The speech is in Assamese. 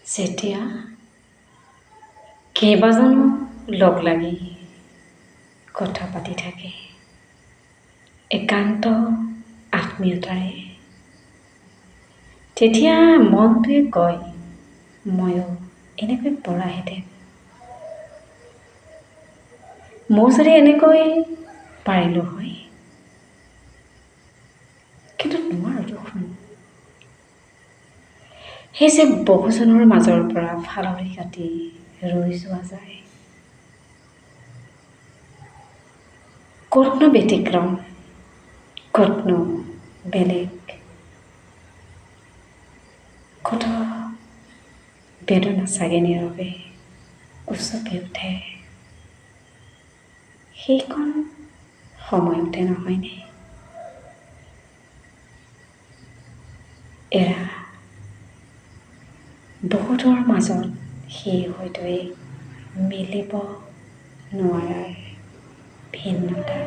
যেতিয়া কেইবাজনো লগ লাগি কথা পাতি থাকে একান্ত আত্মীয়তাৰে, তেতিয়া মনটোৱে কয়, ময়ো এনেকৈ পৰাহেঁতেন, মই যদি এনেকৈ পাৰিলোঁ হয়। কিন্তু নোৱাৰোঁ দেখোন। সেই যে বহুজনৰ মাজৰ পৰা ফালৰি কাটি ৰৈ যোৱা যায়, ক'তনো ব্যতিক্ৰম, ক'তনো বেলেগ, কত বেদনা চাগে নীৰৱে উচপি উঠে সেইকণ সময়তে, নহয়নে? এৰা, বহুতৰ মাজত সি হয়তো এক মিলিব নোৱাৰাৰ ভিন্নতা।